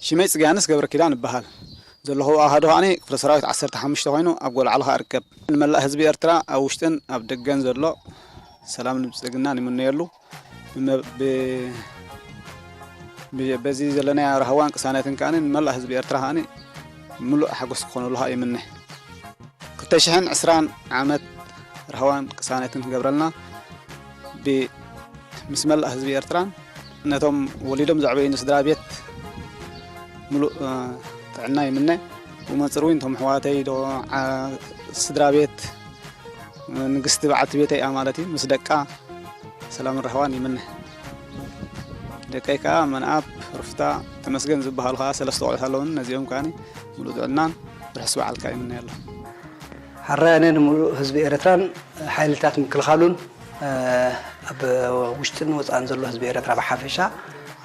ሽመይ ጽግያንስ ገብረ ኪዳን እበሃል። ዘለኹ ኣሃዱ ከኣኒ ክፍለ ሰራዊት ዓሰርተ ሓሙሽተ ኮይኑ ኣብ ጎልዓሎ ከኣ እርከብ። ንመላእ ህዝቢ ኤርትራ ኣብ ውሽጥን ኣብ ደገን ዘሎ ሰላምን ብልጽግናን ይምነየሉ። ብመ-፣ ብ-፣ ብ-፣ በዚ ዘለናዮ ራህዋን ቅሳነትን ከኣኒ ንመላእ ህዝቢ ኤርትራ ከኣኒ ምሉእ ሓጎስ ክኾነሉ ከኣ ይምነ። ክልተ ሽሕን ዕስራን ዓመት ራህዋን ቅሳነትን ክገብረልና ብ-፣ ምስ መላእ ህዝቢ ኤርትራን ነቶም ወሊዶም ዘዕበዩኒ ስድራ ቤት ምሉእ፣ እ፣ ጥዕና ይምነ። ብመንጽር እውን እቶም ኣሕዋተይ ዶ፣ ዓ-፣ ስድራ ቤት፣ እ፣ ንግስቲ በዓልቲ ቤተይ እያ ማለት እዩ። ምስ ደቃ ሰላምን ራህዋን ይምነ። ደቀይ ከኣ መንኣብ፣ ሩፍታ፣ ተመስገን ዝበሃሉ ከኣ ሰለስተ ቆልዑት ኣለውኒ። ነዚኦም ከኣ ምሉእ ጥዕናን ርሑስ በዓል ከኣ ይምነየሎም። ሓራይ ኣነ ንምሉእ ህዝቢ ኤርትራን ሓይልታት ምክልኻሉን፣ እ፣ ኣብ ውሽጥን ወጻእን ዘሎ ህዝቢ ኤርትራ ብሓፈሻ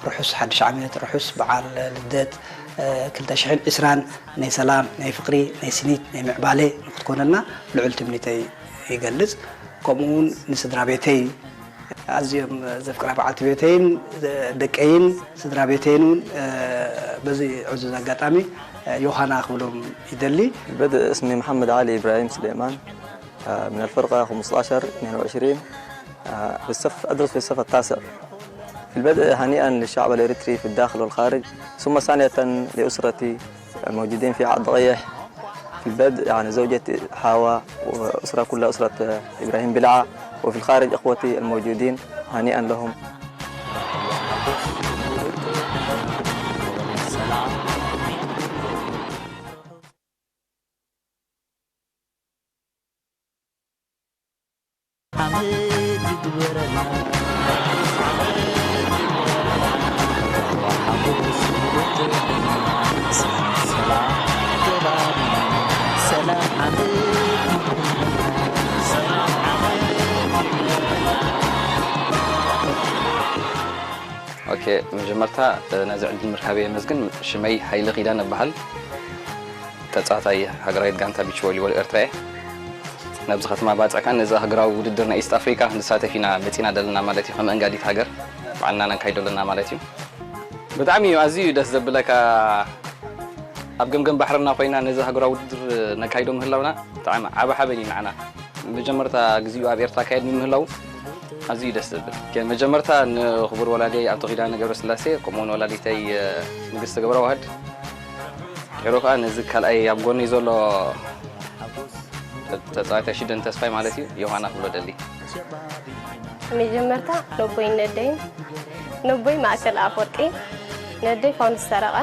ርሑስ ሓድሽ ዓመት፣ ርሑስ በዓል ልደት፣ እ፣ ክልተ ሽሕን ዕስራን ናይ ሰላም፣ ናይ ፍቕሪ፣ ናይ ስኒት፣ ናይ ምዕባለ ንክትኮነልና ልዑል ትምኒተይ ይገልጽ። ከምኡ እውን ንስድራ ቤተይ ኣዝዮም ዘፍቅራ በዓልቲ ቤተይን ደቀይን ስድራ ቤተይን እውን፣ እ፣ በዚ ዕዙዝ ኣጋጣሚ፣ እ፣ ዮሃና ክብሎም ይደሊ። في البدء اسمي محمد علي إبراهيم سليمان، آه، من الفرقة خمستاشر اثنين وعشرين، آه، في الصف، أدرس في الصف التاسع. في البدء هنيئا للشعب الإريتري في الداخل والخارج، ثم ثانية لأسرتي الموجودين في عاد غيح. في البدء يعني زوجتي حواء وأسرة كلها أسرة إبراهيم بلعة، وفي الخارج إخوتي الموجودين، هنيئا لهم. ዓመት ይግበረና። ሰላም ዓመት ይግበረና። ኦኬ፣ መጀመርታ ነዚ ዕድል ምርካበይ የመስግን። ሽመይ ሃይለ ኪዳን እበሃል። ተጻዋታይ ሃገራዊት ጋንታ ቢች ቮሊቦል ኤርትራ እየ። ናብዚ ከተማ ባጽዕካ ነዚ ሃገራዊ ውድድር ናይ ኢስት ኣፍሪካ ክንሳተፍ ኢና መጺና ዘለና ማለት እዩ። ከም ኣንጋዲት ሃገር ባዕልና ነካይዶ ኣለና ማለት እዩ። ብጣዕሚ እዩ ኣዝዩ ደስ ዘብለካ። ኣብ ገምገም ባሕርና ኮይና ነዚ ሃገራዊ ውድድር ነካይዶ ምህላውና ብጣዕሚ ዓቢ ሓበን እዩ ንዓና። መጀመርታ ግዚኡ ኣብ ኤርትራ ካየድ ምህላው ኣዝዩ ደስ ዘብል። መጀመርታ ንክቡር ወላዲይ ኣቶ ኪዳነ ገብረስላሴ፣ ከምኡውን ወላዲተይ፣ እ፣ ንግስቲ ገብረዋህድ፣ ድሕሩ ከኣ ነዚ ካልኣይ ኣብ ጎኒ ዘሎ ተጻዋታይ ሽደን ተስፋይ ማለት እዩ፣ ዮሃና ክብሎ ደሊ። መጀመርታ ነቦይ ነደይን፣ ነቦይ ማእከል ኣፈወርቂ፣ ነደይ ፋኑስ ሰረቐ፣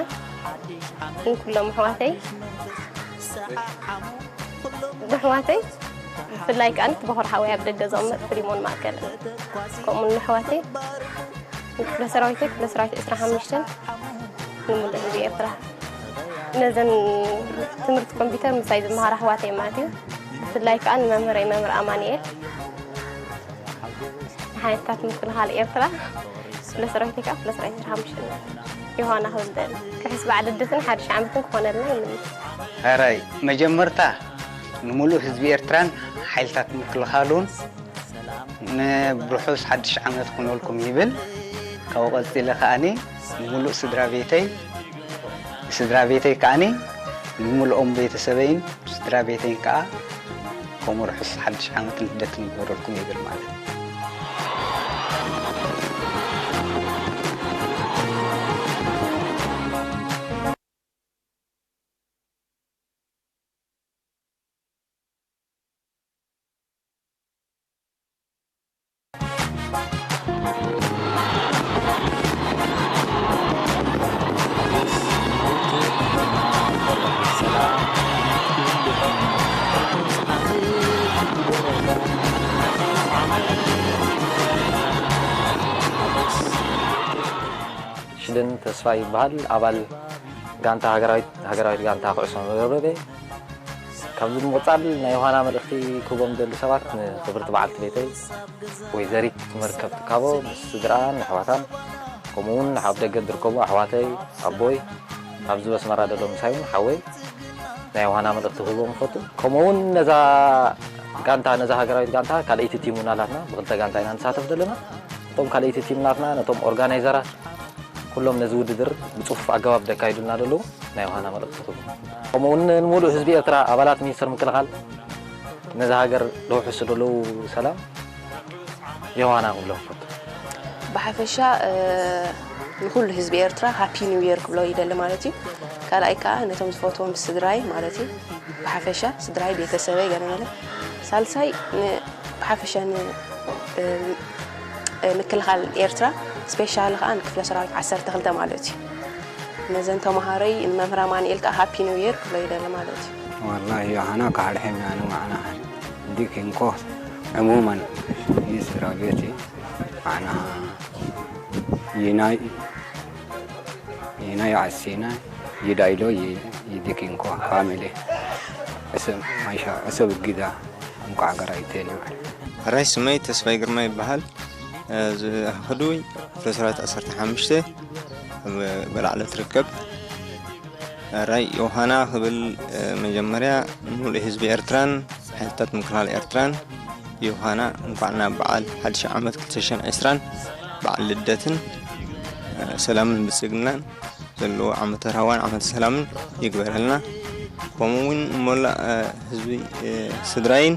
ንኩሎም ኣሕዋተይ፣ ንኣሕዋተይ፣ ብፍላይ ከኣ ንበኹር ሓወይ ኣብ ደገ ዝቕመጥ ፍሊሞን ማእከል፣ ከምኡ ንኣሕዋተይ፣ ንክፍለ ሰራዊተይ፣ ክፍለ ሰራዊት ዕስራን ሓሙሽተን፣ ንምሉእ ህዝቢ ኤርትራ፣ ነዘን ትምህርቲ ኮምፒውተር ምሳይ ዝመሃራ ኣሕዋተይ ማለት እዩ። ብፍላይ ከኣ ንመምህረይ መምህር ኣማኑኤል፣ ንሓይልታት ምክልኻል ኤርትራ፣ ክፍለ ሰራዊተይ ከኣ ክፍለ ሰራዊት ዕስራን ሓሙሽተን ዮሃና ክብል ደሊ። ርሑስ በዓል ልደትን ሓድሽ ዓመትን ክኾነልና ይምነ። ሕራይ መጀመርታ ንምሉእ ህዝቢ ኤርትራን ሓይልታት ምክልኻሉን ንብርሑስ ሓድሽ ዓመት ኩነልኩም ይብል። ካብኡ ቀጺለ ከኣኒ ንምሉእ ስድራ ቤተይ፣ ስድራ ቤተይ ከኣኒ ንምሉኦም ቤተሰበይን ስድራ ቤተይን ከኣ ከምኡ ርሑስ ሓድሽ ዓመትን ልደትን ይግበረልኩም ይብል ማለት እዩ። ሽደን ተስፋ ይበሃል። ኣባል ጋንታ ሃገራዊት፣ ሃገራዊት ጋንታ ኩዕሶ መርበብ እየ። ካብዚ ብምቕጻል ናይ ዮሃና መልእኽቲ ክህቦም ዝደሊ ሰባት ንኽብርቲ በዓልቲ ቤተይ ወይዘሪት መርከብ ትካቦ ምስ ስድራኣን ኣሕዋታን፣ ከምኡ እውን ኣብ ደገ ዝርከቡ ኣሕዋተይ፣ ኣቦይ፣ ኣብዚ በስመራ ዘሎ ምሳይ እውን ሓወይ ናይ ዮሃና መልእኽቲ ክህቦም እፈቱ። ከምኡ እውን ነዛ ጋንታ፣ ነዛ ሃገራዊት ጋንታ ካልኣይቲ ቲም እውን ኣላትና፣ ብክልተ ጋንታ ኢና ንሳተፍ ዘለና። እቶም ካልኣይቲ ቲም ናትና ነቶም ኦርጋናይዘራት ኩሎም ነዚ ውድድር ብጽፉፍ ኣገባብ ደካይዱልና ዘለዉ ናይ ዮሃና መልእኽቲ ክህቡ። ከምኡ እውን ንምሉእ ህዝቢ ኤርትራ፣ ኣባላት ሚኒስቴር ምክልኻል፣ ነዚ ሃገር ደውሕሱ ዘለዉ ሰላም ዮሃና ክብሎም ፈቱ። ብሓፈሻ ንኩሉ ህዝቢ ኤርትራ ሃፒ ኒው የር ክብሎ ይደሊ ማለት እዩ። ካልኣይ ከዓ ነቶም ዝፈትዎም ስድራይ ማለት እዩ። ብሓፈሻ ስድራይ፣ ቤተሰበይ፣ ገለ መለ። ሳልሳይ ብሓፈሻ ምክልኻል ኤርትራ፣ ስፔሻሊ ከዓ ንክፍለ ሰራዊት ዓሰርተ ክልተ ማለት እዩ። ነዘን ተምሃሮይ ንመምህር ኣማኑኤል ከዓ ሃፒ ኒው የር ክብሎ ይደሊ ማለት እዩ። والله أنا كحرحم يعني معنا ديك إنكو عموما يسرى بيتي معناها يناي يناي عسينا يدايلو يديك إنكو كاملة اسم ما شاء اسم القدا እንኳዕ ገራይቴና። ሕራይ ስመይ ተስፋይ ግርማ ይበሃል። ዝኸዱይ ክፍለ ሰራዊት ዓሰርተ ሓሙሽተ በላዕለ ትርከብ። ሕራይ ዮሃና ክብል መጀመርያ ንሙሉእ ህዝቢ ኤርትራን ሓይልታት ምክልኻል ኤርትራን ዮሃና እንኳዕ ናብ በዓል ሓድሽ ዓመት ክልተ ሽሕን ዕስራን በዓል ልደትን ሰላምን ብልጽግናን ዘለዎ ዓመተ ራህዋን ዓመተ ሰላምን ይግበረልና። ከምኡ እውን መላእ ህዝቢ ስድራይን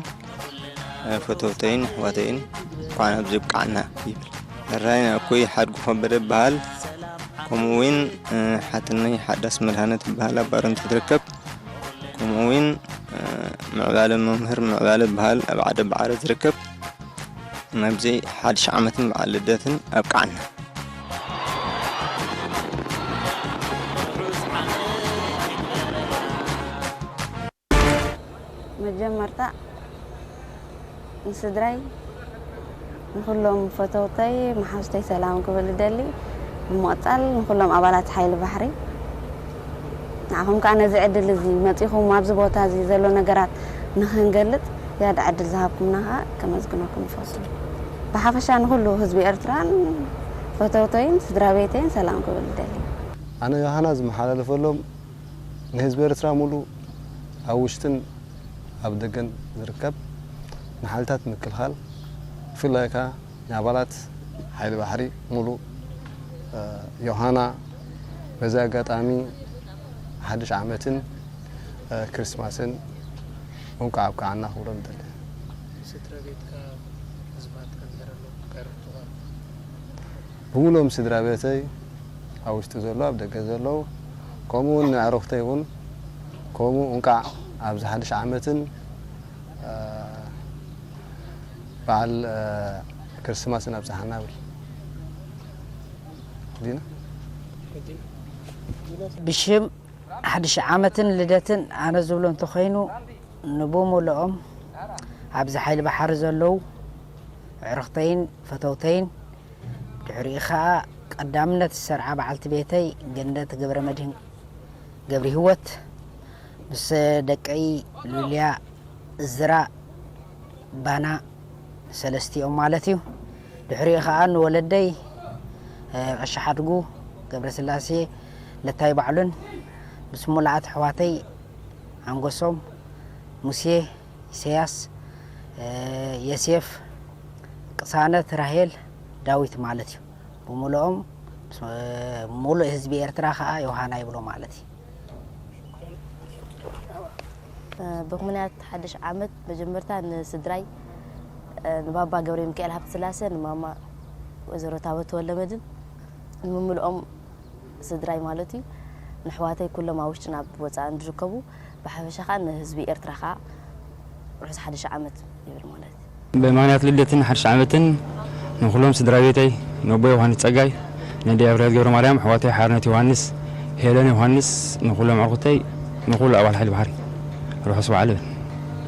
ፈተውተይን ኣሕዋተይን እንኳዕ ኣብዚ ኣብቅዓና ይብል። ሕራይ ናኩይ ሓድጉ ከበደ ይበሃል። ከምኡ እውን ሓትነይ ሓዳስ መድሃነት ይበሃል ኣብ ባረንቱ ትርከብ። ከምኡ እውን ምዕባለ መምህር ምዕባለ ይበሃል ኣብ ዓደ ባዕረ ዝርከብ። ናብዚ ሓድሽ ዓመትን በዓል ልደትን ኣብቅዓና። መጀመርታ ንስድራይ ንኹሎም ፈተውተይ መሓዙተይ ሰላም ክብል እደሊ። ብምቕጻል ንኹሎም ኣባላት ሓይሊ ባሕሪ ንዓኹም ከኣ ነዚ ዕድል እዚ መጺኹም ኣብዚ ቦታ እዚ ዘሎ ነገራት ንኽንገልጽ ዝያዳ ዕድል ዝሃብኩምና ከኣ ከመስግነኩም ይፈቱ። ብሓፈሻ ንኹሉ ህዝቢ ኤርትራን ፈተውተይን ስድራ ቤተይን ሰላም ክብል እደሊ። ኣነ ዮሃና ዝመሓላለፈሎም ንህዝቢ ኤርትራ ሙሉእ ኣብ ውሽጥን ኣብ ደገን ዝርከብ ንሓይልታት ምክልኻል ብፍላይ ከኣ ንኣባላት ሓይሊ ባሕሪ ሙሉእ ዮሃና በዚ ኣጋጣሚ ሓድሽ ዓመትን ክርስማስን እንቋዕ ኣብቅዓና ክብሎም እደሊ። ስድራ ቤትካ ህዝባትካ እንታይ ኣሎ ቀረብትኻ? ብምሉኦም ስድራ ቤተይ ኣብ ውሽጢ ዘሎ ኣብ ደገ ዘለዉ ከምኡ እውን ንኣዕሩኽተይ እውን ከምኡ እንቃዕ ኣብዚ ሓድሽ ዓመትን በዓል ክርስማስን ኣብፀሓና ብል ዲና ብሽም ሓድሽ ዓመትን ልደትን ኣነ ዝብሎ እንተኾይኑ ንብሙልኦም ኣብዚ ሓይሊ ባሕሪ ዘለዉ ኣዕሩኽተይን ፈተውተይን ድሕሪኡ ኸኣ ቀዳምነት ዝሰርዓ በዓልቲ ቤተይ ገነት ገብረመድህን ገብረሂወት ምስ ደቀይ ሉልያ፣ እዝራ፣ ባና ሰለስቲኦም ማለት እዩ። ድሕሪኡ ኸኣ ንወለደይ ቀሺ ሓድጉ ገብረስላሴ ለታይ ባዕሉን ምስ ሙሉኣት ኣሕዋተይ ኣንጎሶም፣ ሙሴ፣ ኢሰያስ፣ የሴፍ፣ ቅሳነት፣ ራሄል፣ ዳዊት ማለት እዩ። ብምሉኦም ሙሉእ ህዝቢ ኤርትራ ኸኣ ዮሃና ይብሎ ማለት እዩ። ብምኽንያት ሓድሽ ዓመት መጀመርታ ንስድራይ ንባባ ገብረሚካኤል ሃብተስላሰ ንማማ ወይዘሮ ታቦት ተወልደመድህን ንምምልኦም ስድራይ ማለት እዩ። ንኣሕዋተይ ኩሎም ኣብ ውሽጥን ኣብ ወፃእን ዝርከቡ ብሓፈሻ ከዓ ንህዝቢ ኤርትራ ከዓ ርሑስ ሓድሽ ዓመት ይብል ማለት እዩ። ብምኽንያት ልደትን ሓድሽ ዓመትን ንኹሎም ስድራ ቤተይ፣ ነቦ ዮሃንስ ጸጋይ፣ ነደይ ኣብርህት ገብረማርያም፣ ኣሕዋተይ ሓርነት ዮሃንስ፣ ሄለን ዮሃንስ፣ ንኹሎም ኣዕሩኽተይ፣ ንኹሉ ኣባል ሓይሊ ባሕሪ ርሑስ በዓል እብል።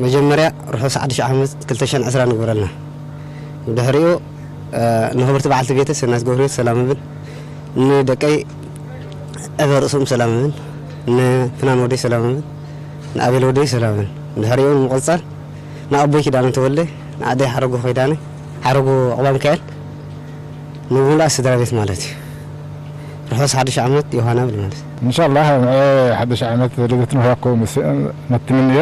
መጀመርያ ርሑስ ሓድሽ ዓመት ክልተ ሽሕን ዕስራን ይግበረልና። ብድሕሪኡ ንኽብርቲ በዓልቲ ቤተይ ሰናይት ገብረህይወት ሰላም እብል። ንደቀይ ዕበ ርእሶም ሰላም እብል። ንፍናን ወደይ ሰላም እብል። ንኣቤል ወደይ ሰላም እብል። ድሕሪኡ ንምቕጻል ንኣቦይ ኪዳነ ተወልደ፣ ንኣደይ ሓረጎ ኪዳነ፣ ሓረጎ ዕቕባ ሚካኤል፣ ንሙሉኣ ስድራ ቤት ማለት እዩ። ርሑስ ሓድሽ ዓመት ዮሃና እብል ማለት እዩ። እንሻላህ ምዐ ሓድሽ ዓመት ልደት ንህበኩም ነትምንዮ።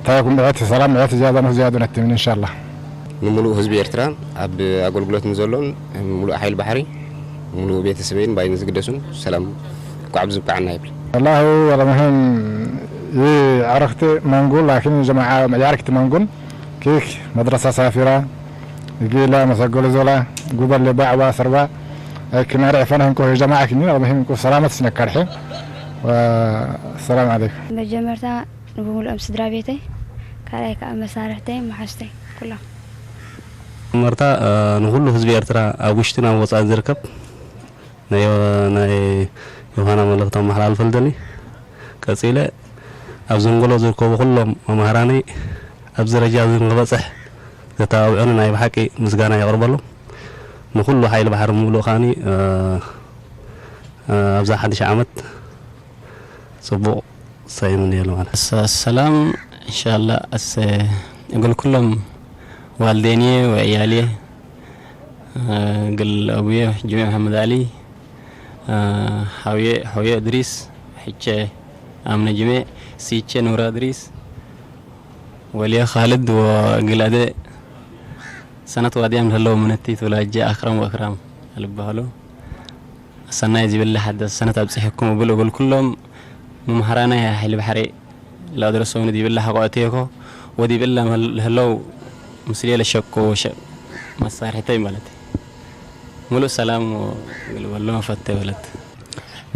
ታይኩም ምዐት ሰላም ምዐት ዝያዳ ነው ዝያዳ ነትምን እንሻላህ። ንምሉእ ህዝቢ ኤርትራ፣ ኣብ ኣገልግሎት ንዘሎን፣ ምሉእ ሓይሊ ባሕሪ፣ ምሉእ ቤተሰበይን ባይን ዝግደሱን ሰላም እንኳዕ ብዝብቃዕና ይብል። والله والله مهم ይዓረክቲ መንጉል ላኪን ጀማዓ ይዓረክቲ መንጉል ኪክ መድረሳ ሳፊራ ጊላ መሰገሉ ዞላ ጉበል ባዕዋ ሰርባ ክናሪ ፈናን ኮ ጀማዓ ክኒ والله مهم ኮ ሰላመት ስነካርሒ። والسلام عليكم. መጀመርታ ንብሙሉኦም ስድራ ቤተይ፣ ካልኣይ ከዓ መሳርሕተይ፣ መሓዝተይ ኩሎም። መርታ ንኹሉ ህዝቢ ኤርትራ ኣብ ውሽጥን ኣብ ወፃእን ዝርከብ ናይ ናይ ዮሃና መልእኽቲ ኣመሓላልፈ ልደሊ። ቀፂለ ኣብ ዘንጎሎ ዝርከቡ ኩሎም መማህራነይ ኣብዚ ደረጃ እዚ ንክበፅሕ ዘተባብዑኒ ናይ ብሓቂ ምስጋና የቕርበሎም። ንኩሉ ሓይሊ ባሕሪ ምሉእ ከዓኒ ኣብዛ ሓድሽ ዓመት ፅቡቕ ሳይምን የለ ማለት። ሰላም እንሻላ ኣሰ እግል ኩሎም ዋልዴንየ ወዕያልየ እግል ኣቡየ ጅሜ መሓመድ ኣሊ ሓውየ ሓውየ እድሪስ ሕቸ ኣምነ ጅሜ ሲቸ ኑራ እድሪስ ወልየ ካልድ ወእግል ኣደ ሰነት ዋድያም ለለው ምነቲ ትውላጀ ኣክራም ወእክራም ኣልባህሎ ኣሰናይ ዚብላ ሓደስ ሰነት ኣብጽሕኩም እብል እብል ኩሎም መምሃራናይ ሓይሊ ባሕሪ ላድረሰውኒ ዲብላ ሓቆ ኣትየኮ ወዲብላ ለህለው ምስሌ ለሸኮ መሳርሕተይ ማለት ሙሉእ ሰላም ግልበሎ መፈተ በለት።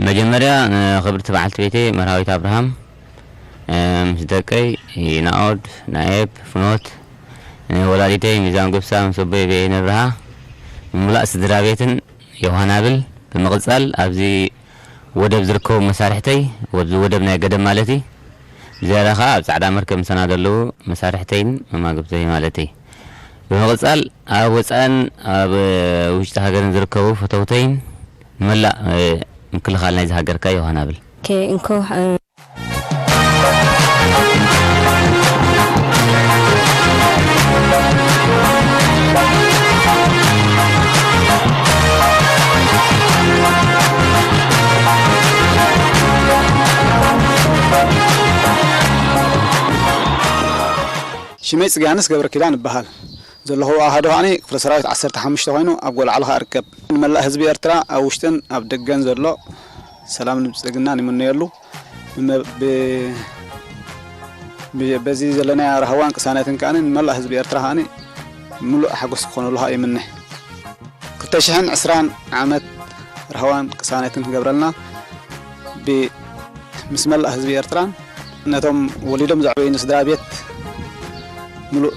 መጀመርያ ንክብርቲ በዓልቲ ቤተይ መርሃዊት ኣብርሃም ምስ ደቀይ ናኦድ ናኤብ ፍኖት ወላዲተይ ሚዛን ጉብሳ ምስ ኣቦይ በየነ ብርሃ ንሙላእ ስድራ ቤትን ዮሃናብል ብምቕጻል ኣብዚ ወደብ ዝርከቡ መሳርሕተይ ወብዚ ወደብ ናይ ገደብ ማለት እዩ። ብዝያዳ ከኣ ኣብ ጻዕዳ መርከብ ምሳና ዘለዉ መሳርሕተይን መማግብተይ ማለት እዩ። ብምቕጻል ኣብ ወጻእን ኣብ ውሽጢ ሃገርን ዝርከቡ ፈተውተይን ንመላእ ምክልኻል ናይዚ ሃገርካ ዮሃናብል። ኦኬ፣ እንኮ ሽመይ ጽግያንስ ገብረ ኪዳን እበሃል። ዘለኹዎ ኣሃዱ ከዓኒ ክፍለ ሰራዊት ዓሰርተ ሓሙሽተ ኮይኑ ኣብ ጎልዓሎ ከኣ እርከብ። ንመላእ ህዝቢ ኤርትራ ኣብ ውሽጥን ኣብ ደገን ዘሎ ሰላምን ብልጽግናን ይምነየሉ። በዚ ዘለናዮ ራህዋን ቅሳነትን ከኣ ንመላእ ህዝቢ ኤርትራ ከኣ ምሉእ ሓጎስ ክኾነሉ ከኣ ይምነ። ክልተ ሽሕን ዕስራን ዓመት ራህዋን ቅሳነትን ክገብረልና ምስ መላእ ህዝቢ ኤርትራን ነቶም ወሊዶም ዘዕበዩኒ ስድራ ቤት ምሉእ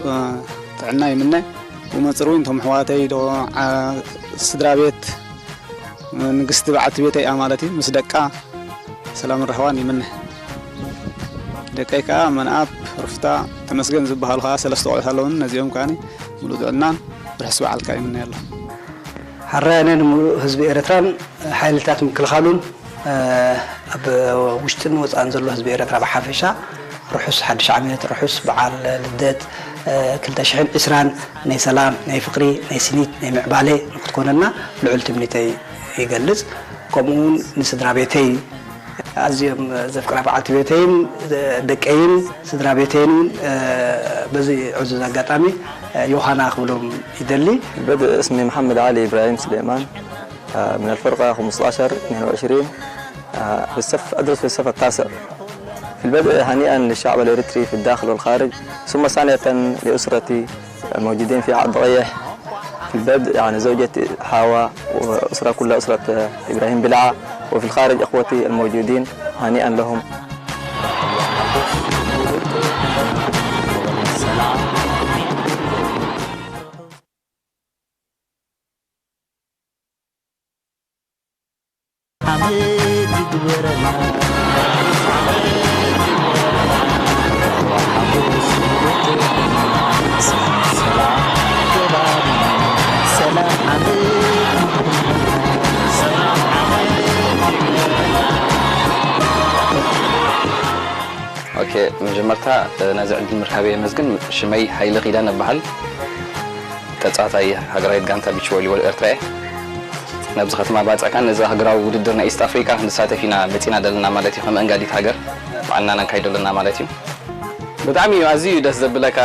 ጥዕና ይምነ። ብመንጽር እውን እቶም ኣሕዋተይ ዶ ስድራ ቤት ንግስቲ በዓልቲ ቤተይ እያ ማለት እዩ ምስ ደቃ ሰላምን ራህዋን ይምነ። ደቀይ ከዓ መንኣብ፣ ሩፍታ፣ ተመስገን ዝበሃሉ ከዓ ሰለስተ ቆልዑት ኣለውኒ። ነዚኦም ከዓ ምሉእ ጥዕናን ርሑስ በዓልካ ይምነየሎም። ሓራይ ኣነ ንምሉእ ህዝቢ ኤርትራን ሓይልታት ምክልኻሉን ኣብ ውሽጥን ወፃእን ዘሎ ህዝቢ ኤርትራ ብሓፈሻ ርሑስ ሓድሽ ዓመት፣ ርሑስ በዓል ልደት ክልተ ሽሕን ዕስራን ናይ ሰላም፣ ናይ ፍቕሪ፣ ናይ ስኒት፣ ናይ ምዕባለ ንክትኮነልና ልዑል ትምኒተይ ይገልጽ። ከምኡ እውን ንስድራ ቤተይ ኣዝዮም ዘፍቅራ በዓልቲ ቤተይን ደቀይን ስድራ ቤተይን እውን በዚ ዕዙዝ ኣጋጣሚ ዮሃና ክብሎም ይደሊ። بدء اسمي محمد علي إبراهيم سليمان، آه، من الفرقة خمستاشر اثنين وعشرين، آه، في الصف، أدرس في الصف التاسع. في البدء هنيئا للشعب الإريتري في الداخل والخارج، ثم ثانية لأسرتي الموجودين في عرض ريح. في البدء يعني زوجتي حواء وأسرة كلها أسرة إبراهيم بلعة، وفي الخارج أخوتي الموجودين هنيئا لهم. ኦኬ፣ መጀመርታ ነዚ ዕድል ምርካበይ የመስግን። ሽመይ ሃይለ ኪዳን እበሃል። ተጻዋታይ ሃገራዊት ጋንታ ቢች ቮሊቦል ኤርትራ እየ። ናብዚ ከተማ ባጽዕካ ነዚ ሃገራዊ ውድድር ናይ ኢስት ኣፍሪቃ ክንሳተፍ ኢና መጺና ዘለና ማለት እዩ። ከም ኣንጋዲት ሃገር ባዕልና ነካይዶ ኣለና ማለት እዩ። ብጣዕሚ እዩ ኣዝዩ ደስ ዘብለካ።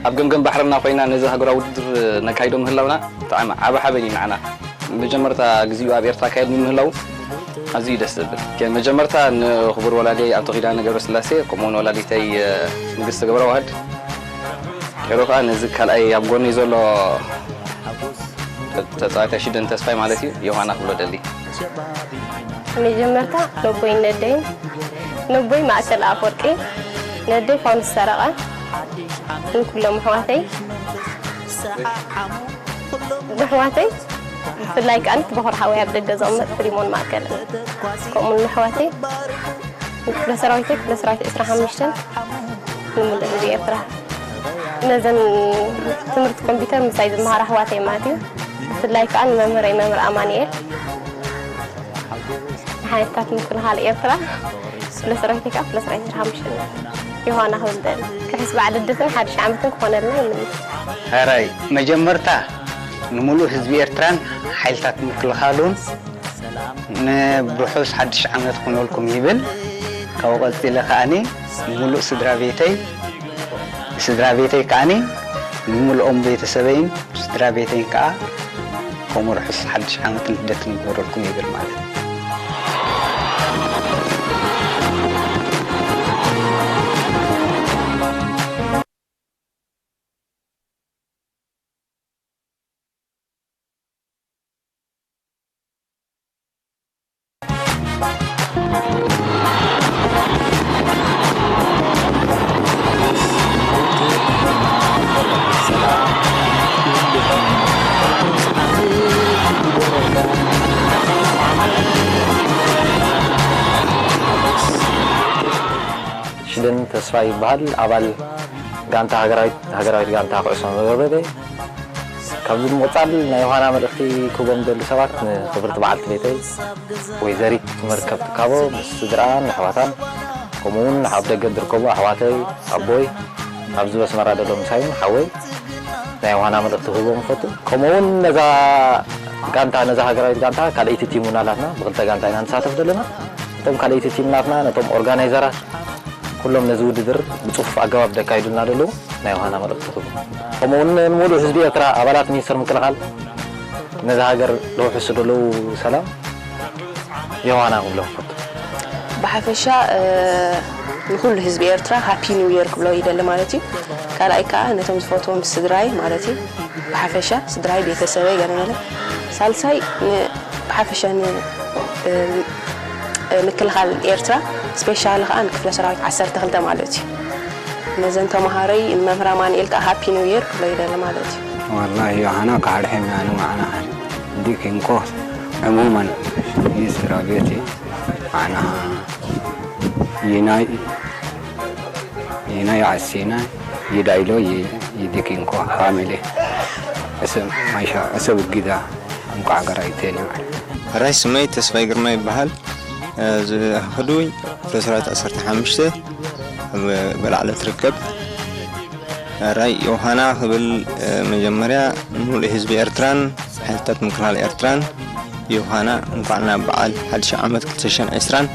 ኣብ ገምገም ባሕርና ኮይና ነዚ ሃገራዊ ውድድር ነካይዶ ምህላውና ብጣዕሚ ዓቢ ሓበን እዩ ንዓና። መጀመርታ ግዚኡ ኣብ ኤርትራ ካየድ ምህላው ኣዝዩ ደስ ዘብል። ከ-፣ መጀመርታ ንኽቡር ወላዲይ ኣቶ ኪዳነ ገብረስላሴ፣ ከምኡውን ወላዲተይ፣ እ፣ ንግስቲ ገብረዋህድ፣ ቀይሮ ከኣ ነዚ ካልኣይ ኣብ ጎነይ ዘሎ ተ-፣ ተጻዋታይ ሽደን ተስፋይ ማለት እዩ፣ ዮሃና ክብሎ ደሊ። መጀመርታ ነቦይ ነደይን፣ ነቦይ ማእከል ኣፈወርቂ፣ ነደይ ፋኑስ ሰረቐ፣ ንኩሎም ኣሕዋተይ፣ ንኣሕዋተይ፣ ብፍላይ ከኣ ነቲ በኹሪ ሓወይ ኣብ ደገ ዘቕመጥ ፍሊሞን ማእከል፣ ከምኡውን ንኣሕዋተይ፣ ንክፍለ ሰራዊተይ፣ ክፍለ ሰራዊት ዕስራን ሓሙሽተን፣ ንምሉእ ህዝቢ ኤርትራ። ነዘን ትምህርቲ ኮምፒውተር ምሳይ ዝመሃራ ኣሕዋተይ ማለት እዩ። ብፍላይ ከኣ ንመምህረይ መምህር ኣማኑኤል፣ ንሓይልታት ምክልኻል ኤርትራ፣ ክፍለ ሰራዊተይ ከኣ ክፍለ ሰራዊት ዕስራን ሓሙሽተን ዮሃና ክብል ደሊ። ክሕስ በዓል ልደትን ሓድሽ ዓመትን ክኾነልና ይምነ። ሕራይ መጀመርታ ንምሉእ ህዝቢ ኤርትራን ሓይልታት ምክልኻሉን ንብርሑስ ሓድሽ ዓመት ኩነልኩም ይብል። ካብኡ ቀጺለ ከኣኒ ንምሉእ ስድራ ቤተይ፣ ስድራ ቤተይ ከኣኒ ንምሉኦም ቤተሰበይን ስድራ ቤተይን ከኣ ከምኡ ርሑስ ሓድሽ ዓመትን ልደትን ይግበረልኩም ይብል ማለት እዩ። ሽደን ተስፋ ይበሃል። ኣባል ጋንታ ሃገራዊት፣ ሃገራዊት ጋንታ ኩዕሶ መርበብ። ካብዚ ብምቕጻል ናይ ዮሃና መልእኽቲ ክህቦም ዝደሊ ሰባት ንኽብርቲ በዓልቲ ቤተይ ወይዘሪት መርከብ ትካቦ ምስ ስድራኣን ኣሕዋታን፣ ከምኡ እውን ኣብ ደገ ዝርከቡ ኣሕዋተይ፣ ኣቦይ፣ ኣብዚ ኣስመራ ዘሎ ምሳይን ሓወይ ናይ ዮሃና መልእኽቲ ክህቦም እፈቱ። ከምኡ እውን ነዛ ጋንታ፣ ነዛ ሃገራዊት ጋንታ ካልኣይቲ ቲም እውን ኣላትና፣ ብክልተ ጋንታ ኢና ንሳተፍ ዘለና። እቶም ካልኣይቲ ቲም ናትና ነቶም ኦርጋናይዘራት ኩሎም ነዚ ውድድር ብጽፉፍ ኣገባብ ደካይዱልና ዘለዉ ናይ ዮሃና መልእኽቲ ክህቡ። ከምኡ እውን ንምሉእ ህዝቢ ኤርትራ፣ ኣባላት ሚኒስትሪ ምክልኻል፣ ነዚ ሃገር ለውሕሱ ዘለዉ ሰላም ዮሃና ክብሎም እፈቱ። ብሓፈሻ፣ እ፣ ንኹሉ ህዝቢ ኤርትራ ሃፒ ኒው ይር ክብሎ ይደሊ ማለት እዩ። ካልኣይ ከኣ ነቶም ዝፈትዎም ስድራይ ማለት እዩ። ብሓፈሻ ስድራይ፣ ቤተሰበይ፣ ገለ መለ። ሳልሳይ ን-፣ ብሓፈሻ ን-፣ እ፣ እ፣ ምክልኻል ኤርትራ፣ ስፔሻሊ ከኣ ንክፍለ ሰራዊት ዓሰርተ ክልተ ማለት እዩ። ነዘን ተምሃሮይ ንመምህር ኣማኑኤል ከኣ ሃፒ ኒው ይር ክብሎ ይደሊ ማለት እዩ። والله ዮሃና ካርሒም ያኑ ማዕና ዲክ እንኮ ዕሙመን ይስራ ቤቲ ማዕና ይናይ ይናይ ዓሲና ይዳይሎ ይ-፣ ይዲክ እንኮ ፋሚሊ እሰብ ማይሻ እሰብ ግዳ እንኳዕ ገራይቴና። ሕራይ ስመይ ተስፋይ ግርማ ይበሃል። እ፣ ዝ-፣ ህዱይ ክፍለ ሰራዊት ዓሰርተ ሓሙሽተ ኣብ ገላዕለ ትርከብ። ሕራይ ዮሃና ክብል፣ እ፣ መጀመርያ ንሙሉእ ህዝቢ ኤርትራን ሓይልታት ምክልኻል ኤርትራን ዮሃና እንኳዕ ናብ በዓል ሓድሽ ዓመት ክልተ ሽሕን ዕስራን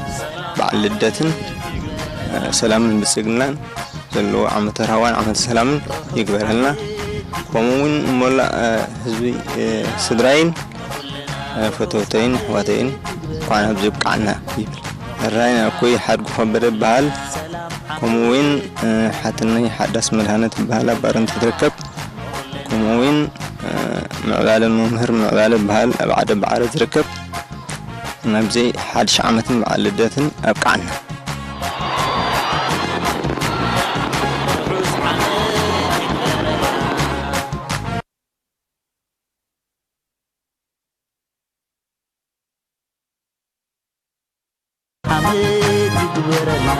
በዓል ልደትን፣ እ፣ ሰላምን ብልጽግናን ዘለዎ ዓመተ ራህዋን ዓመተ ሰላምን ይግበረልና። ከምኡ እውን መላእ፣ እ፣ ህዝቢ፣ እ፣ ስድራይን፣ እ፣ ፈተውተይን ኣሕዋተይን እንኳዕ ኣብዚ ኣብቅዓና ይብል። ሕራይ ናኩይ ሓድጉ ከበደ ይበሃል። ከምኡ እውን፣ እ፣ ሓትነይ ሓዳስ መድሃነ ትበሃል ኣብ ባረንቱ ትርከብ። ከምኡ እውን፣ እ፣ ምዕባለ መምህር ምዕባለ ይበሃል ኣብ ዓደ ባዕረ ዝርከብ። ናብዚ ሓድሽ ዓመትን በዓል ልደትን ኣብቅዓና። ዓመት ይግበረልና።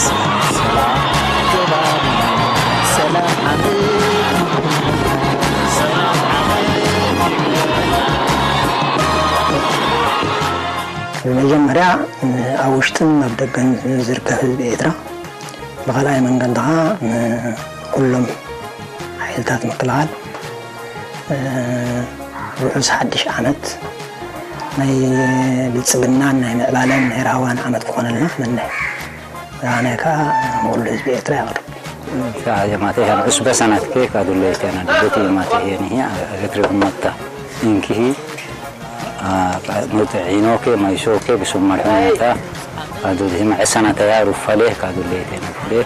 ሰላም ዓመት ይግበረልና። ሰላም ዓመት ይግበረልና። ብመጀመርያ ኣብ ውሽጥን ኣብ ደገን ንዝርከብ ህዝቢ ኤርትራ፣ ብኻልኣይ መንገዲ ኸዓ ንኩሎም ሓይልታት ምክልኻል፣ እ፣ ርሑስ ሓድሽ ዓመት፣ ናይ ብልጽግናን ናይ ምዕባለን ናይ ራህዋን ዓመት ክኾነልና ክምነ። ኣነ ከኣ ንኹሉ ህዝቢ ኤርትራ የቕርብ። Ka jamaate kan usba sanat ke ka dulle tena dubeti mate yani hi retri umatta inkihi mute ino ke maiso ke bisumma hunata adu hima sanata ya rufale ka dulle tena de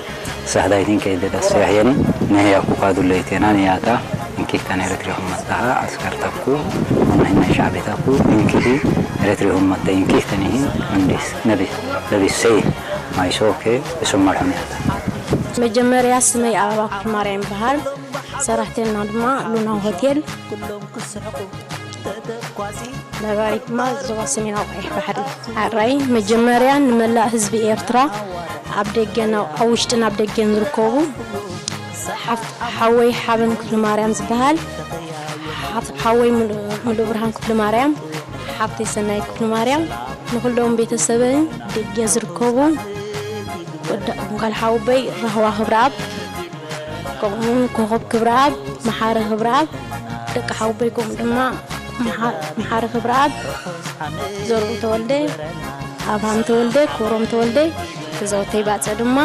sahda itin ke de das yani ne ya ku ka dulle tena ne ya ta inkihi kan retri umatta askar takku ona hima shabe takku inkihi retri umatta inkihi tani hi andis nabi nabi sey maiso ke bisumma hunata መጀመርያ ስመይ ኣበባ ኩፍለማርያም ይበሃል። ሰራሕተኛ ድማ ሉና ሆቴል። ነባሪት ድማ ዞባ ሰሜናዊ ቀይሕ ባሕሪ። ሓራይ መጀመርያ ንመላእ ህዝቢ ኤርትራ ኣብ ደገን ኣብ ውሽጥን ኣብ ደገን ዝርከቡ ሓፍ- ሓወይ ሓበን ክፍለማርያም ዝበሃል ሓፍ- ሓወይ ምሉ- ምሉእ ብርሃን ክፍለማርያም ሓፍተይ ሰናይት ክፍለማርያም ንኹሎም ቤተሰበይን ደገ ዝርከቡ ወዳ- ጓል ሓውበይ ራህዋ ክብረኣብ ከምኡውን ኮኸብ ክብረኣብ መሓሪ ክብረኣብ ደቂ ሓውበይ ከምኡ ድማ መሓ- መሓሪ ክብረኣብ ዘርኡ ተወልደ ኣብሃም ተወልደ ክብሮም ተወልደ ገዛውተይ ባፀ ድማ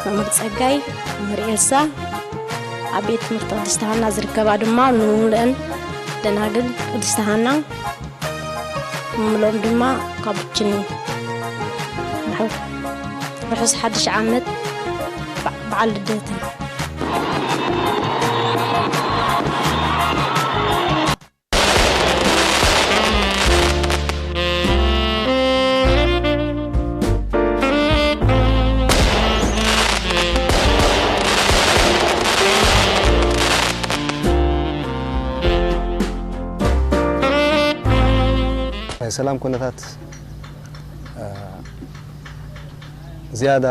መምህር ፀጋይ መምህር ኤልሳ ኣብ ቤት ትምህርቲ ቅድስተ ሃና ዝርከባ ድማ ንሙሉአን ደናግል ቅድስተ ሃና ምሎም ድማ ካቡችኒ ርሑስ ሓድሽ ዓመት በዓል ልደትን ናይ ሰላም ኩነታት ዝያዳ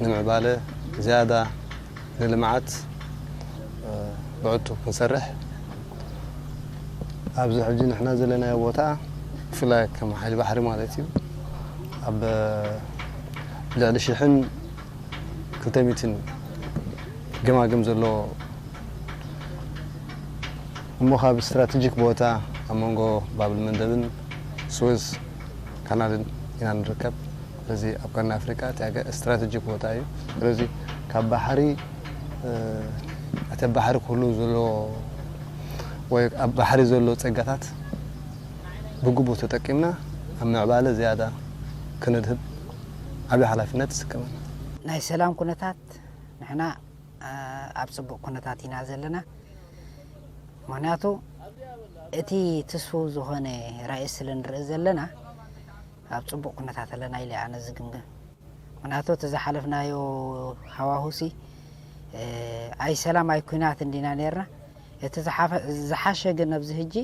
ንምዕባለ ዝያዳ ንልምዓት ብዕቱ ክንሰርሕ ኣብዚ ሕጂ ንሕና ዘለናዮ ቦታ ብፍላይ ከም ሓይሊ ባሕሪ ማለት እዩ ኣብ ልዕሊ ሽሕን ክልተ ሚእትን ገማግም ዘሎ እሞ ካብ ስትራቴጂክ ቦታ ኣብ መንጎ ባብል መንደብን ስዌዝ ካናልን ኢና ንርከብ። ስለዚ ኣብ ቀርኒ ኣፍሪቃ እቲ ኣገ- ስትራቴጂክ ቦታ እዩ። ስለዚ ካብ ባሕሪ እቲ ኣብ ባሕሪ ክህሉ ዘሎ ወይ ኣብ ባሕሪ ዘሎ ጸጋታት ብግቡእ ተጠቂምና ኣብ ምዕባለ ዝያዳ ክነድህብ ዓብዪ ሓላፍነት ይስከመና። ናይ ሰላም ኩነታት ንሕና ኣብ ፅቡቕ ኩነታት ኢና ዘለና። ምኽንያቱ እቲ ትስፉው ዝኾነ ራእይ ስለ ንርኢ ዘለና ኣብ ፅቡቕ ኩነታት ኣለና ኢለ ኣነ ዝግምግም። ምኽንያቱ እቲ ዝሓለፍናዮ ሃዋሁሲ ኣይ ሰላም ኣይ ኩናት እንዲና ነርና። እቲ ዝሓሸ ግን ኣብዚ ህጂ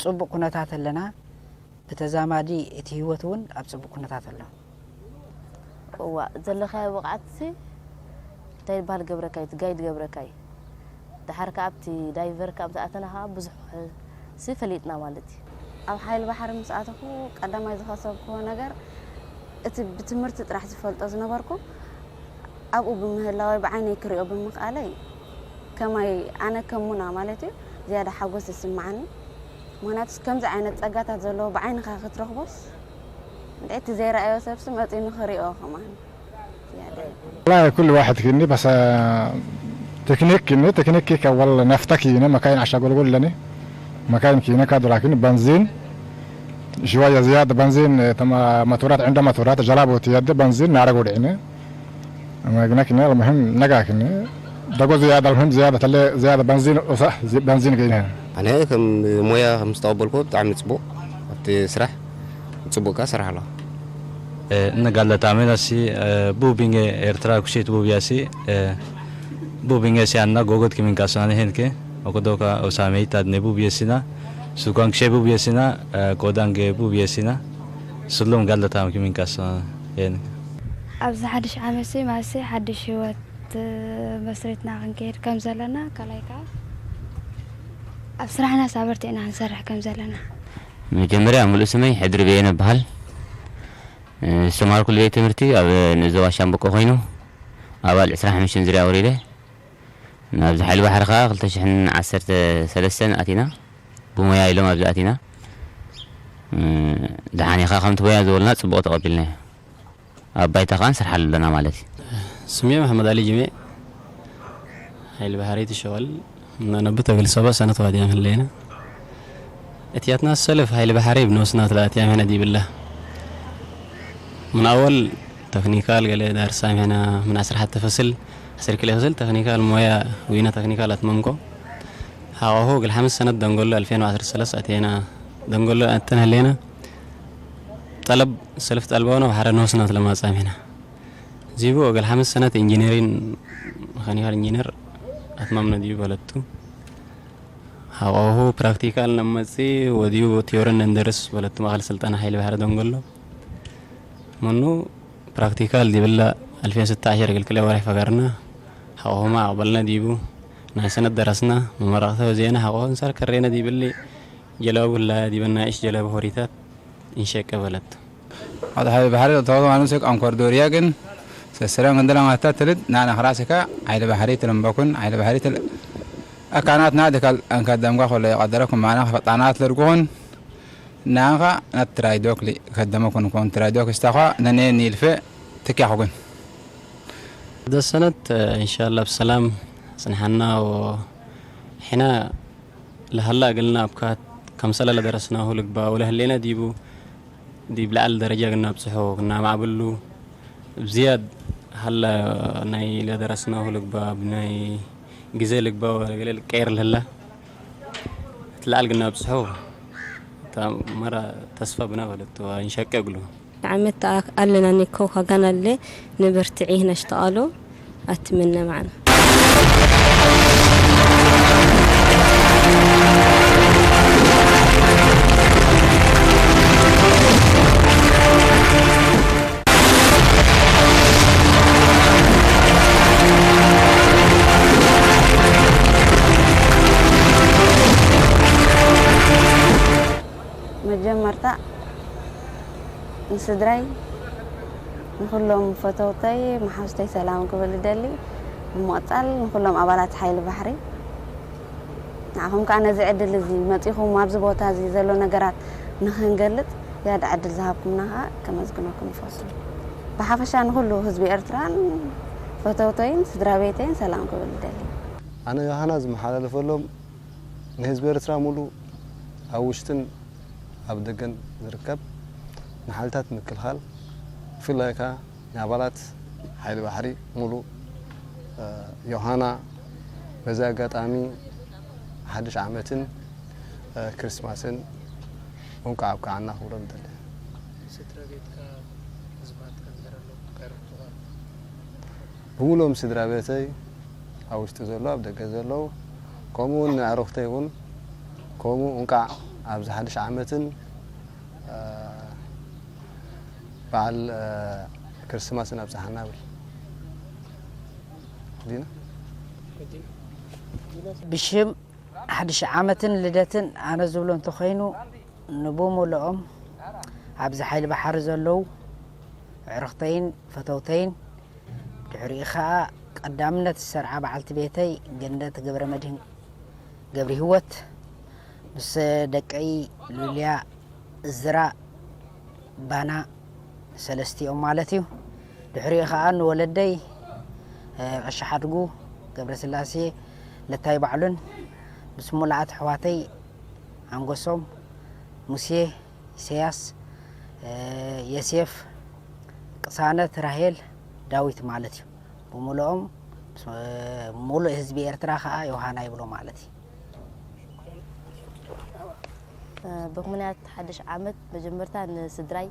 ፅቡቕ ኩነታት ኣለና። ብተዛማዲ እቲ ህይወት እውን ኣብ ፅቡቕ ኩነታት ኣሎ። እዋእ ዘለኻዮ ብቕዓትሲ እንታይ ይበሃል ገብረካይ እቲ ጋይድ ገብረካይ ደሓር ከኣ ኣብቲ ዳይቨር ከኣ ምስ ኣተና ከኣ ብዙሕ ሲ ፈሊጥና ማለት እዩ። ኣብ ሓይሊ ባሕሪ ምስ ኣተኹ ቀዳማይ ዝኸሰብክዎ ነገር እቲ ብትምህርቲ ጥራሕ ዝፈልጦ ዝነበርኩ ኣብኡ ብምህላወይ ብዓይነይ ክሪኦ ብምኽኣለይ ከማይ ኣነ ከም ሙና ማለት እዩ ዝያዳ ሓጎስ ይስምዓኒ። ምኽንያቱስ ከምዚ ዓይነት ጸጋታት ዘለዎ ብዓይንኻ ክትረኽቦስ እንድዒ እቲ ዘይረኣዮ ሰብሲ መጺኡ ንኽሪኦ ከማን ዝያዳ እዩ። والله كل واحد كني بس تكنيك كني تكنيك كيك أول نفتا كينا مكاين عشا قول قول لني مكاين كينا كادو لكن بنزين شوية زيادة بنزين تما موتورات عند موتورات جلابو تيد بنزين نارا قول عيني أما قلنا كنا المهم نقا كنا دقو زيادة المهم زيادة تلي زيادة بنزين وصح بنزين قينا ኣነ ከም ሞያ ከም ዝተቐበልኩ ብጣዕሚ ፅቡቕ ኣብቲ ስራሕ ፅቡቕ ከኣ ስራሕ ኣለዋ እነጋለታሜናሲ ቡቢንገ ኤርትራ ኩሴት ቡብያሲ ቡቢንገ ሲያና ጎጎት ክሚንካሶና ሄንከ ኦኮዶካ ኦሳሜይታ ድነ ቡብየሲና ሱኳንክሸ ቡብየሲና ቆዳንገ ቡብየሲና ስሎም ጋለታም ክሚንካሶና ሄንከ ኣብዚ ሓድሽ ዓመት ሲ ማሲ ሓድሽ ህይወት መስሪትና ክንከይድ ከም ዘለና ካልኣይ ከዓ ኣብ ስራሕና ኣበርቲዕና ክንሰርሕ ከም ዘለና። መጀመርያ ሙሉእ ስመይ ሕድሪ በየነ እበሃል። ዝተማሃርኩሉ ቤት ትምህርቲ ኣብ ንዞባ ሻምበቆ ኮይኑ ኣባል ዕስራን ሓሙሽተን ዝርያ ወሪደ ናብዚ ሓይሊ ባሕሪ ከዓ ክልተ ሽሕን ዓሰርተ ሰለስተን ኣቲና። ብሞያ ኢሎም ኣብዚ ኣቲና። እ፣ ደሓን ኢኻ ከምቲ ሞያ ዝበሉና ጽቡቕ ተቐቢልናዮ። ኣብ ባይታ ከኣ ንሰርሓሉ ኣለና ማለት እዩ። ስሜ መሓመድ ኣሊ ጅሜ፣ ሓይሊ ባሕሪ ትሸወል፣ እና ነብቶ ግል ሰባ ሰነት ዋድያ ምህለይና። እቲያትና ሰልፍ ሓይሊ ባሕሪ ብነብስና ትላእት ያም ሄና ዲብላ። ምን ኣወል ተክኒካል ገለ ዳርሳ ሄና ምን ዓሰርተ ፈስል፣ ዓሰርተ ክልተ ፈስል ተክኒካል ሞያ ዊና ተክኒካል ኣትመምኮ። ሃዋሁ ግል ሓምስ ሰነት ደንጎሎ ኣልፌን ዓሰርተ ሰለስተ ኣቴና ደንጎሎ ኣተን ሄሌና። ጠለብ ሰልፍ ጠልባውና ባሕረ ነብስና ትለማጻም ሄና። ዚቡ ገል ሓምስ ሰነት ኢንጂነሪን መካኒካል ኢንጂነር ኣትማምነ ዲቡ በለቱ። ሃዋሁ ፕራክቲካል ነመጺ ወዲዩ ቲዮርን እንደርስ በለቱ ማእከል ስልጠና ሓይሊ ባሕሪ ደንጎሎ። መኑ ፕራክቲካል ዲብላ ኣልፌን ስተ ዓሸር ግልክለ ወርሒ ፈገርና። ሃዋሁማ ኣቕበልና ዲቡ ናይ ሰነት ደረስና። መመረቕተ ወዜና ሃዋሁ እንሳር ከሬነ ዲብሊ ጀላቡ ህላያ ዲበና እሽ ጀላቡ ሆሪታት እንሸቀ በለቱ። Hada hayli bahari tawadu anu sek ankor doriya gin seseren gandala ngata telit nana kharasika hayli bahari telim bakun hayli bahari tel akanat na dekal anka damga khole qadarakum mana fatanat lergun nanka nat traidok li kadama kun kun traidok istakha nane nilfe tekya khugun. Hada sanat, eh, inshallah bisalam sanhana wa hina لهلا قلنا أبكات كم سلة لدرسناه لقبا ولهلينا ديبو ديب لعل درجة قلنا بصحو قلنا معبلو بزياد هلا ناي لدرسناه لقبا بناي جزي لقبا ولا قليل كير لهلا تلعل قلنا بصحو تا مرة تصفى بنا ولدتو إن شاء الله. ዓመት ኣለና ኒኮ ካጋን ኣለ ንበርትዒ ነሽተቓሎ ኣትምነ ማዕና። መጀመርታ ንስድራይ፣ ንኹሎም ፈተውተይ፣ መሓዙተይ ሰላም ክብል እደሊ። ብምቕጻል ንኹሎም ኣባላት ሓይሊ ባሕሪ፣ ንዓኹም ከኣ ነዚ ዕድል እዚ መጺኹም ኣብዚ ቦታ እዚ ዘሎ ነገራት ንኽንገልጽ ዝያዳ ዕድል ዝሃብኩምና ከኣ ከመስግነኩም እፈቱ። ብሓፈሻ ንኹሉ ህዝቢ ኤርትራን ፈተውተይን ስድራ ቤተይን ሰላም ክብል እደሊ። ኣነ ዮሃና ዝመሓላለፈሎም ንህዝቢ ኤርትራ ሙሉእ ኣብ ውሽጥን ኣብ ደገን ዝርከብ ንሓይልታት ምክልኻል፣ ብፍላይ ከኣ ንኣባላት ሓይሊ ባሕሪ ሙሉእ፣ እ፣ ዮሃና በዚ ኣጋጣሚ ሓድሽ ዓመትን፣ እ፣ ክርስማስን እንቋዕ ኣብቅዓና ክብሎም እደሊ። ስድራ ቤትካ ህዝባትካ ንገረሎም፣ እንታይ ረኺብካ? ብምሉኦም ስድራ ቤተይ ኣብ ውሽጢ ዘለዉ ኣብ ደገ ዘለዉ ከምኡ እውን ንኣዕሩኽተይ እውን ከምኡ እንቃዕ ኣብዚ ሓድሽ ዓመትን እ፣ በዓል እ፣ ክርስማስን ኣብፀሓና ብል ዲና። ብሽም ሓድሽ ዓመትን ልደትን ኣነ ዝብሎ እንተኾይኑ ንብሙሉኦም ኣብዚ ሓይሊ ባሕሪ ዘለዉ ኣዕሩኽተይን ፈተውተይን ድሕሪኡ ኸኣ ቀዳምነት ዝሰርዓ በዓልቲ ቤተይ ገነት ገብረመድህን ገብረሂወት ምስ ደቀይ ሉልያ እዝራ ባና ሰለስቲኦም ማለት እዩ። ድሕሪኡ ኸኣ ንወለደይ ቀሺ ሓድጉ ገብረስላሴ ለታይ ባዕሉን ምስ ሙሉኣት ኣሕዋተይ ኣንጎሶም፣ ሙሴ፣ ኢሰያስ፣ ዮሴፍ፣ ቅሳነት፣ ራሄል፣ ዳዊት ማለት እዩ። ብምሉኦም ሙሉእ ህዝቢ ኤርትራ ኸኣ ዮሃና ይብሎ ማለት እዩ። ብምኽንያት ሓድሽ ዓመት መጀመርታ ንስድራይ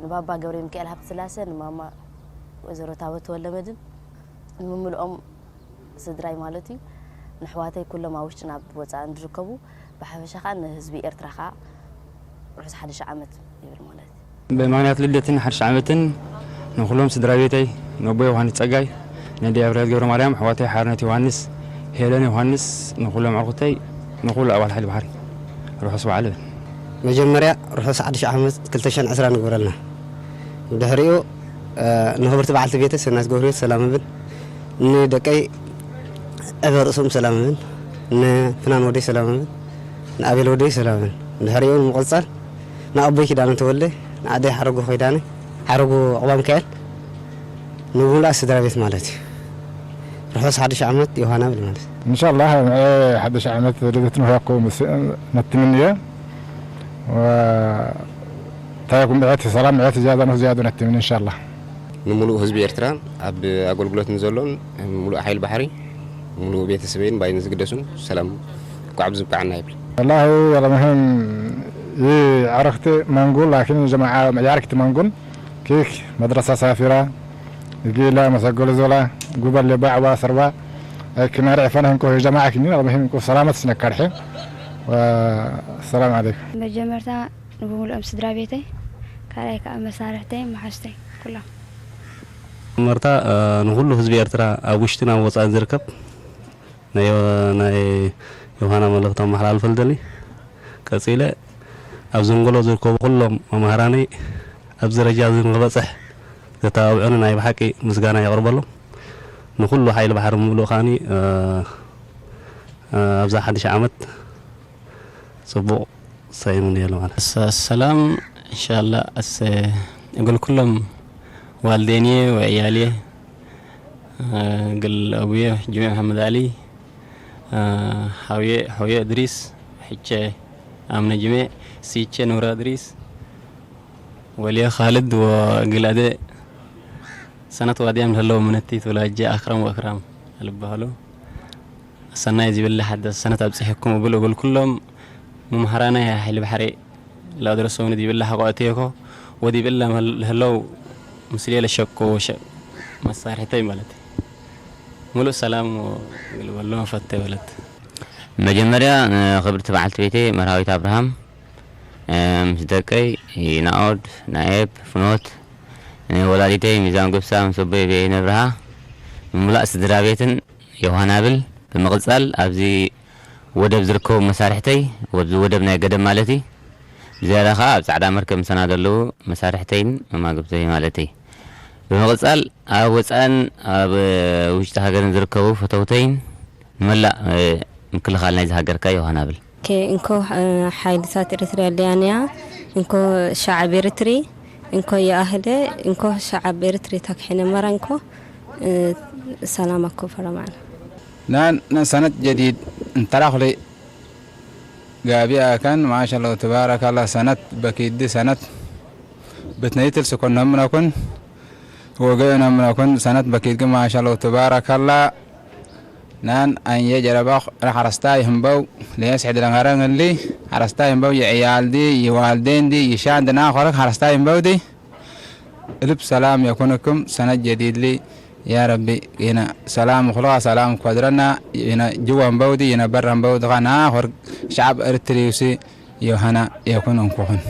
ንባባ ገብረሚካኤል ሃብተስላሰ ንማማ ወይዘሮ ታቦት ተወልደመድህን ንምምልኦም ስድራይ ማለት እዩ ንኣሕዋተይ ኩሎም ኣብ ውሽጥን ኣብ ወፃእን ዝርከቡ ብሓፈሻ ከዓ ንህዝቢ ኤርትራ ከዓ ርሑስ ሓድሽ ዓመት ይብል ማለት እዩ። ብምኽንያት ልደትን ሓድሽ ዓመትን ንኹሎም ስድራ ቤተይ፣ ነቦይ ዮሃንስ ጸጋይ፣ ነዲያ ብርሃት ገብረማርያም፣ ኣሕዋተይ ሓርነት ዮሃንስ፣ ሄለን ዮሃንስ፣ ንኹሎም ኣዕሩኽተይ፣ ንኹሉ ኣባል ሓይሊ ባሕሪ ርሑስ በዓል እብል። መጀመርያ ርሑስ ሓድሽ ዓመት ክልተ ሽሕን ዕስራን ይግበረልና። ብድሕሪኡ ንኽብርቲ በዓልቲ ቤተይ ሰናይት ገብረህይወት ሰላም እብል፣ ንደቀይ ዕበ ርእሶም ሰላም እብል፣ ንፍናን ወደይ ሰላም እብል፣ ንኣቤል ወደይ ሰላምን፣ ድሕሪኡ ንምቕጻል ንኣቦይ ኪዳነ ተወልደ፣ ንኣደይ ሓረጉ ኪዳነ፣ ሓረጉ ዕቕባ ሚካኤል፣ ንምሉኣ ስድራ ቤት ማለት እዩ። ርሑስ ሓድሽ ዓመት ዮሃና ብል ማለት እዩ። እንሻላህ፣ ምዕራይ ሓድሽ ዓመት ልደት ንህበኩም ስ-፣ ነትምንየ። ወ-፣ እንታይ ይኹን፣ ምዕት ሰላም፣ ምዕት ዝያዳ፣ ንዝያዱ ነትምን እንሻላህ። ንምሉእ ህዝቢ ኤርትራ፣ ኣብ ኣገልግሎት ንዘሎን፣ ምሉእ ሓይል ባሕሪ፣ ምሉእ ቤተሰበይን ባይን ዝግደሱን ሰላም እንኳዕ ብዝብቃዕና ይብል። والله يا المهم، ይህ ዕረፍቲ መንጉል፣ ላኪን ጀማዓ ያርክቲ መንጉል፣ ኪክ መድረሳ ሳፊራ፣ ጊላ መሰገሉ ዞላ፣ ጉበል ባዕዋ ሰርባ፣ ኣይክናርዕ ፈነህ እንኮ ጀማዓ ክኒ፣ المهم እንኮ ሰላመት ስነካርሐ። ወሰላም ዓለይኩም። መጀመርታ ንብምሉኦም ስድራ ቤተይ፣ ካልኣይ ከዓ መሳርሕተይ፣ መሓዝተይ፣ ኩሎም። መርታ፣ እ፣ ንኹሉ ህዝቢ ኤርትራ ኣብ ውሽጥን ኣብ ወጻእን ዝርከብ ናይ፣ ናይ ዮሃና መልእኽቲ ኣመሓላልፈል ደሊ። ቀጺለ ኣብ ዘንጎሎ ዝርከቡ ኩሎም መማህራነይ ኣብዚ ደረጃ እዚ ንክበጽሕ ዘተባብዑኒ ናይ ብሓቂ ምስጋና የቕርበሎም። ንኹሉ ሓይሊ ባሕሪ ምሉእ ከዓኒ፣ እ፣ እ፣ ኣብዛ ሓድሽ ዓመት ጽቡቕ ሰይሙን የለ ማለት። ሰ-፣ ሰላም፣ እንሻላ፣ ኣሰ-፣ እግል ኩሎም ዋልዴንየ ወዕያልየ፣ እ፣ እግል ኣቡየ ጅሜዕ መሐመድ ዓሊ፣ እ፣ ሓውየ፣ ሖየ እድሪስ፣ ሕቸ ኣምነ ጅሜዕ፣ ሲቸ ኑራ እድሪስ፣ ወልየ ካልድ ወእግል ኣደ ሰነት ዋድያም ለለው ምነቲ ትውላጀ ኣክራም ወእክራም ኣልባህሎ። ሰናይ ዚብላ ሓዳስ ሰነት ኣብጽሐኩም እብል እብል ኩሎም መምሃራናይ ሓይሊ ባሕሪ ላድረሰውኒ ዲብላ ሓቆ ኣቴኮ ወዲብላ ለህለው ምስሌ ለሸኮ ሸ-፣ መሳርሕተይ ማለት ሙሉእ ሰላም ግልበሎ መፈተ በለት። መጀመርያ ንኽብርቲ በዓልቲ ቤተይ መርሃዊት ኣብርሃም፣ እ፣ ምስ ደቀይ ናኦድ፣ ናኤብ፣ ፍኖት፣ እ፣ ወላዲተይ ሚዛን ጉብሳ ምስ ኣቦይ በየነ ብርሃ፣ ንሙላእ ስድራ ቤትን ዮሃናብል፣ ብምቕጻል ኣብዚ ወደብ ዝርከቡ መሳርሕተይ፣ ወብዚ ወደብ ናይ ገደብ ማለት እዩ። ብዝያዳ ኸኣ ኣብ ጻዕዳ መርከብ ምሳና ዘለዉ መሳርሕተይን መማግብተይ ማለት እዩ። ብምቕጻል ኣብ ወጻእን ኣብ ውሽጢ ሃገርን ዝርከቡ ፈተውተይን ንመላእ፣ እ፣ ምክልኻል ናይዚ ሃገርካ ዮሃናብል። ኦኬ፣ እንኮ፣ እ፣ ሓይልታት ኤርትርያ ሊያንያ፣ እንኮ ሸዓብ ኤርትሪ፣ እንኮ የኣህደ፣ እንኮ ሸዓብ ኤርትሪ ታክሒነ መራ፣ እንኮ፣ እ፣ ሰላም ኣኮ ፈረማዕና። ናን ሰነት ጀዲድ እንተራኽሊ ጋቢኣ ከን ማሻአላህ ተባረካላ ሰነት በኪዲ ሰነት ብትነይትል ስኮን ነምነኩን ወገ ነምነኩን ሰነት በኪድ ግን ማሻአላህ ተባረካላ ናን ኣየ ጀረባኽ ረሓረስታ ይህምበው ለየስ ሕድረንኸረን እሊ ሓረስታ ይህምበው የዕያልዲ ይዋልዴንዲ ይሻንድና ኸረክ ሓረስታ ይህምበውዲ እልብ ሰላም የኩንኩም ሰነት ጀዲድሊ ያ ረቢ ጊና ሰላም ኹልኻ ሰላም ኳድረና ይነ ጅወ እምበውዲ ይነ በረ እምበውዲ ኸና ኾር ሸዓብ እርትሪውሲ ዮሃና የኩን እንኩኹን።